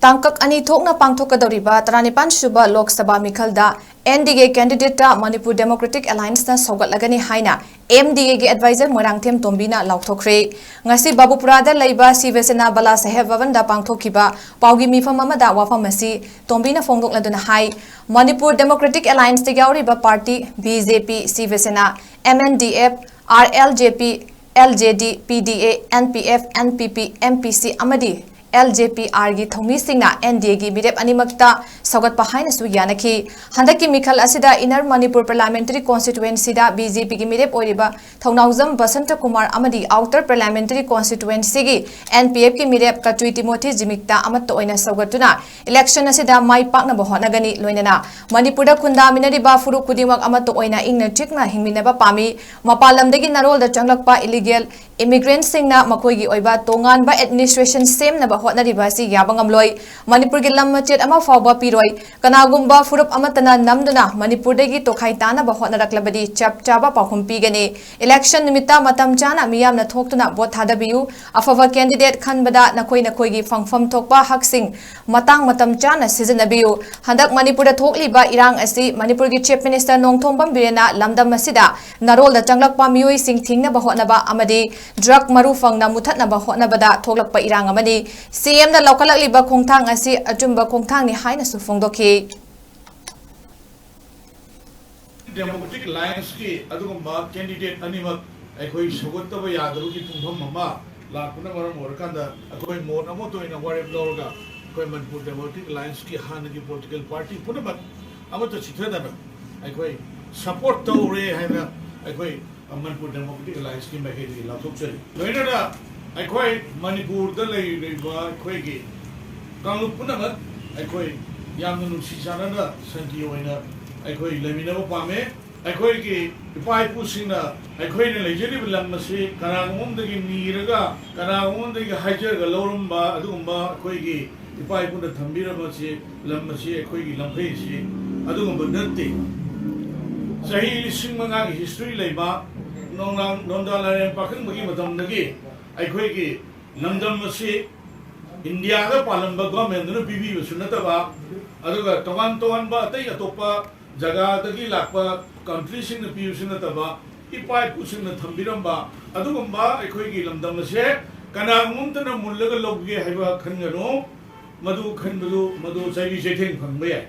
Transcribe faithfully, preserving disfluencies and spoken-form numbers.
ꯇꯥꯡꯀꯛ ꯑꯅꯤ ꯊꯣꯛꯅ ꯄꯥꯡꯊꯣꯛꯀꯗꯧꯔꯤꯕ ꯇꯔꯥꯅꯤꯄꯥꯟ ꯁꯨꯕ ꯂꯣꯛ ꯁꯚꯥ ꯃꯤꯈꯜꯗ ꯑꯦꯟ ꯗꯤ ꯑꯦ candidate ꯃꯅꯤꯄꯨꯔ ꯗꯦꯃꯣꯀ꯭ꯔꯦꯇꯤꯛ ꯑꯦꯂꯥꯏꯟꯁꯅ ꯁꯧꯒꯠꯂꯒꯅꯤ ꯍꯥꯏꯅ ꯑꯦꯝ ꯗꯤ ꯑꯦꯒꯤ advisor ꯃꯣꯏꯔꯥꯡꯊꯦꯝ ꯇꯣꯝꯕꯤꯅ ꯂꯥꯎꯊꯣꯛꯈ꯭ꯔꯦ꯫ ꯉꯁꯤ ꯕꯥꯕꯨꯄꯨꯔꯥꯗ ꯂꯩꯕ ꯁꯤꯕ ꯁꯦꯅꯥ ꯕꯂꯥ ꯁꯥꯍꯦꯕ ꯚꯕꯟꯗ ꯄꯥꯡꯊꯣꯛꯈꯤꯕ ꯄꯥꯎꯒꯤ ꯃꯤꯐꯝ ꯑꯃꯗ ꯋꯥꯐꯝ ꯑꯁꯤ ꯇꯣꯝꯕꯤꯅ ꯐꯣꯡꯗꯣꯛꯂꯗꯨꯅ ꯍꯥꯏ꯫ ꯃꯅꯤꯄꯨꯔ ꯗꯦꯃꯣꯀ꯭ꯔꯦꯇꯤꯛ ꯑꯦꯂꯥꯏꯟꯁꯇ ꯌꯥꯎꯔꯤꯕ party B J P, Shiv Sena, M N D F, R L J P, L J D, P D A, N P F, N P P, M P C ꯑꯃꯗꯤ ꯑꯦꯜ ꯖꯦ ꯄꯤ ꯑꯥꯔꯒꯤ ꯊꯧꯃꯤꯁꯤꯡꯅ N D ꯑꯦꯒꯤ ꯃꯤꯔꯦꯞ ꯑꯅꯤꯃꯛꯇ ꯁꯧꯒꯠꯄ ꯍꯥꯏꯅꯁꯨ ꯌꯥꯅꯈꯤ꯫ ꯍꯟꯗꯛꯀꯤ ꯃꯤꯈꯜ ꯑꯁꯤꯗ ꯏꯟꯅꯔ ꯃꯅꯤꯄꯨꯔ ꯄꯥꯔꯂꯤꯌꯥꯃꯦꯟꯇꯔꯤ ꯀꯣꯟꯁꯇꯤꯇ꯭ꯋꯦꯟꯁꯤꯗ ꯕꯤ ꯖꯦ ꯄꯤꯒꯤ ꯃꯤꯔꯦꯞ ꯑꯣꯏꯔꯤꯕ ꯊꯧꯅꯥꯎꯖꯝ ꯕꯁꯟꯇ ꯀꯨꯃꯥꯔ ꯑꯃꯗꯤ ꯑꯥꯎꯇꯔ ꯄꯥꯔꯂꯤꯌꯥꯃꯦꯟꯇꯔꯤ ꯀꯣꯟꯁꯇꯤꯇ꯭ꯋꯦꯟꯁꯤꯒꯤ ꯑꯦꯟ ꯄꯤ ꯑꯦꯐꯀꯤ ꯃꯤꯔꯦꯞ ꯀꯇ꯭ꯔꯤ ꯇꯤꯃꯣꯊꯤ ꯖꯤꯃꯤꯛꯇ ꯑꯃꯠꯇ ꯑꯣꯏꯅ ꯁꯧꯒꯠꯇꯨꯅ ꯏꯂꯦꯛꯁꯟ ꯑꯁꯤꯗ ꯃꯥꯏ ꯄꯥꯛꯅꯕ ꯍꯣꯠꯅꯒꯅꯤ꯫ ꯂꯣꯏꯅꯅ ꯃꯅꯤꯄꯨꯔꯗ ꯈꯨꯟꯗꯥꯃꯤꯟꯅꯔꯤꯕ ꯐꯨꯔꯨꯞ ꯈꯨꯗꯤꯡꯃꯛ ꯑꯃꯠꯇ ꯑꯣꯏꯅ ꯏꯪꯅ ꯆꯤꯛꯅ ꯍꯤꯡꯃꯤꯟꯅꯕ ꯄꯥꯝꯃꯤ꯫ ꯃꯄꯥꯟ ꯂꯝꯗꯒꯤ ꯅꯥꯔꯣꯜꯗ ꯆꯪꯂꯛꯄ ꯏꯂꯤꯒꯦꯜ ꯏꯃꯤꯒ꯭ꯔꯦꯟꯠꯁꯤꯡꯅ ꯃꯈꯣꯏꯒꯤ ꯑꯣꯏꯕ ꯇꯣꯉꯥꯟꯕ ꯑꯦꯗꯃꯤꯅꯤꯁꯇ꯭ꯔꯦꯁꯟ ꯁꯦꯝꯅꯕ ꯍꯣꯠꯅꯔꯤꯕ ꯑꯁꯤ ꯌꯥꯕ ꯉꯝꯂꯣꯏ꯫ ꯃꯅꯤꯄꯨꯔꯒꯤ ꯂꯝ ꯃꯆꯦꯠ ꯑꯃ ꯐꯥꯎꯕ ꯄꯤꯔꯣꯏ꯫ ꯀꯅꯥꯒꯨꯝꯕ ꯐꯨꯔꯨꯞ ꯑꯃꯠꯇꯅ ꯅꯝꯗꯨꯅ ꯃꯅꯤꯄꯨꯔꯗꯒꯤ ꯇꯣꯈꯥꯏ ꯇꯥꯅꯕ ꯍꯣꯠꯅꯔꯛꯂꯕꯗꯤ ꯆꯞ ꯆꯥꯕ ꯄꯥꯎꯈꯨꯝ ꯄꯤꯒꯅꯤ꯫ ꯏꯂꯦꯛꯁꯟ ꯅꯨꯃꯤꯠꯇ ꯃꯇꯝ ꯆꯥꯅ ꯃꯤꯌꯥꯝꯅ ꯊꯣꯛꯇꯨꯅ ꯚꯣꯠ ꯊꯥꯗꯕꯤꯌꯨ꯫ ꯑꯐꯕ ꯀꯦꯟꯗꯤꯗꯦꯠ ꯈꯟꯕꯗ ꯅꯈꯣꯏ ꯅꯈꯣꯏꯒꯤ ꯐꯪꯐꯝ ꯊꯣꯛꯄ ꯍꯛꯁꯤꯡ ꯃꯇꯥꯡ ꯃꯇꯝ ꯆꯥꯅ ꯁꯤꯖꯤꯟꯅꯕꯤꯌꯨ꯫ ꯍꯟꯗꯛ ꯃꯅꯤꯄꯨꯔꯗ ꯊꯣꯛꯂꯤꯕ ꯏꯔꯥꯡ ꯑꯁꯤ ꯃꯅꯤꯄꯨꯔꯒꯤ ꯆꯤꯐ ꯃꯤꯅꯤꯁꯇꯔ ꯅꯣꯡꯊꯣꯝꯕꯝ ꯕꯤꯔꯦꯟꯅ ꯂꯝꯗꯝ ꯑꯁꯤꯗ ꯅꯥꯔꯣꯜꯗ ꯆꯪꯂꯛꯄ ꯃꯤꯑꯣꯏꯁꯤꯡ ꯊꯤꯡꯅꯕ ꯍꯣꯠꯅꯕ ꯑꯃꯗꯤ ꯗ꯭ꯔꯒ ꯃꯔꯨ ꯐꯪꯅ ꯃꯨꯊꯠꯅꯕ ꯍꯣꯠꯅꯕꯗ ꯊꯣꯛꯂꯛꯄ ꯏꯔꯥꯡ ꯑꯃꯅꯤ꯫ ꯁꯤ ꯑꯦꯝꯅ ꯂꯧꯈꯠꯂꯛꯂꯤꯕ ꯈꯣꯡꯊꯥꯡ ꯑꯁꯤ ꯑꯆꯨꯝꯕ ꯈꯣꯡꯊꯥꯡꯅꯤ ꯍꯥꯏꯅꯁꯨ ꯐꯣꯡꯗꯣꯛꯈꯤ꯫ ꯗꯦꯃꯣꯀ꯭ꯔꯦꯇꯤꯛ ꯑꯦꯂꯥꯏꯟꯁꯀꯤ ꯑꯗꯨꯒꯨꯝꯕ ꯀꯦꯟꯗꯤꯗꯦꯠ ꯑꯅꯤꯃꯛ ꯑꯩꯈꯣꯏ ꯁꯧꯒꯠꯇꯕ ꯌꯥꯗꯕꯒꯤ ꯄꯨꯡꯐꯝ ꯑꯃ ꯂꯥꯛꯄꯅ ꯃꯔꯝ ꯑꯣꯏꯔꯀꯥꯟꯗ ꯑꯩꯈꯣꯏ ꯃꯣꯠ ꯑꯃꯠꯇ ꯑꯣꯏꯅ ꯋꯥꯔꯦꯞ ꯂꯧꯔꯒ ꯑꯩꯈꯣꯏ ꯃꯅꯤꯄꯨꯔ ꯗꯦꯃꯣꯀ꯭ꯔꯦꯇꯤꯛ ꯑꯦꯂꯥꯏꯟꯁꯀꯤ ꯍꯥꯟꯅꯒꯤ ꯄꯣꯂꯤꯇꯤꯀꯦꯜ ꯄꯥꯔꯇꯤ ꯄꯨꯝꯅꯃꯛ ꯑꯃꯠꯇ ꯆꯤꯊꯗꯅ ꯑꯩꯈꯣꯏ ꯁꯄꯣꯔꯠ ꯇꯧꯔꯦ ꯍꯥꯏꯅ ꯑꯩꯈꯣꯏ ꯃꯅꯤꯄꯨꯔ ꯗꯦꯃꯣꯀ꯭ꯔꯦꯇꯤꯛ ꯑꯦꯂꯥꯏꯟꯁꯀꯤ ꯃꯥꯏꯀꯩꯗꯒꯤ ꯂꯥꯎꯊꯣꯛꯆꯔꯤ꯫ ꯂꯣꯏꯅꯅ ꯑꯩꯈꯣꯏ ꯃꯅꯤꯄꯨꯔꯗ ꯂꯩꯔꯤꯕ ꯑꯩꯈꯣꯏꯒꯤ ꯀꯥꯡꯂꯨꯞ ꯄꯨꯝꯅꯃꯛ ꯑꯩꯈꯣꯏ ꯌꯥꯝꯅ ꯅꯨꯡꯁꯤ ꯆꯥꯟꯅꯅ ꯁꯥꯟꯇꯤ ꯑꯣꯏꯅ ꯑꯩꯈꯣꯏ ꯂꯩꯃꯤꯟꯅꯕ ꯄꯥꯝꯃꯦ꯫ ꯑꯩꯈꯣꯏꯒꯤ ꯏꯄꯥ ꯏꯄꯨꯁꯤꯡꯅ ꯑꯩꯈꯣꯏꯅ ꯂꯩꯖꯔꯤꯕ ꯂꯝ ꯑꯁꯤ ꯀꯅꯥꯒꯨꯝꯕ ꯑꯃꯗꯒꯤ ꯅꯤꯔꯒ, ꯀꯅꯥꯒꯨꯝꯕ ꯑꯃꯗꯒꯤ ꯍꯥꯏꯖꯔꯒ ꯂꯧꯔꯝꯕ ꯑꯗꯨꯒꯨꯝꯕ ꯑꯩꯈꯣꯏꯒꯤ ꯏꯄꯥ ꯏꯄꯨꯅ ꯊꯝꯕꯤꯔꯝꯕ ꯑꯁꯤ, ꯂꯝ ꯑꯁꯤ, ꯑꯩꯈꯣꯏꯒꯤ ꯂꯝꯈꯩ ꯑꯁꯤ ꯑꯗꯨꯒꯨꯝꯕ ꯅꯠꯇꯦ꯫ ꯆꯍꯤ ꯂꯤꯁꯤꯡ ꯃꯉꯥꯒꯤ ꯍꯤꯁꯇ꯭ꯔꯤ ꯂꯩꯕ ꯅꯣꯡꯅꯥꯡ ꯅꯣꯟꯗꯥ ꯂꯥꯏꯔꯦꯟ ꯄꯥꯈꯪꯕꯒꯤ ꯃꯇꯝꯗꯒꯤ ꯑꯩꯈꯣꯏꯒꯤ ꯂꯝꯗꯝ ꯑꯁꯤ ꯏꯟꯗꯤꯌꯥꯗ ꯄꯥꯜꯂꯝꯕ ꯒꯣꯔꯃꯦꯟꯗꯨꯅ ꯄꯤꯕꯤꯕꯁꯨ ꯅꯠꯇꯕ, ꯑꯗꯨꯒ ꯇꯣꯉꯥꯟ ꯇꯣꯉꯥꯟꯕ ꯑꯇꯩ ꯑꯇꯣꯞꯄ ꯖꯒꯥꯗꯒꯤ ꯂꯥꯛꯄ ꯀꯟꯇ꯭ꯔꯤꯁꯤꯡꯅ ꯄꯤꯕꯁꯨ ꯅꯠꯇꯕ, ꯏꯄꯥ ꯏꯄꯨꯁꯤꯡꯅ ꯊꯝꯕꯤꯔꯝꯕ ꯑꯗꯨꯒꯨꯝꯕ ꯑꯩꯈꯣꯏꯒꯤ ꯂꯝꯗꯝ ꯑꯁꯦ ꯀꯅꯥꯒꯨꯝꯕ ꯑꯃꯇꯅ ꯃꯨꯜꯂꯒ ꯂꯧꯒꯦ ꯍꯥꯏꯕ ꯈꯟꯒꯅꯨ꯫ ꯃꯗꯨ ꯈꯟꯕꯗꯨ ꯃꯗꯨ ꯆꯩꯔꯤ ꯆꯩꯊꯦꯡ ꯐꯪꯕ ꯌꯥꯏ꯫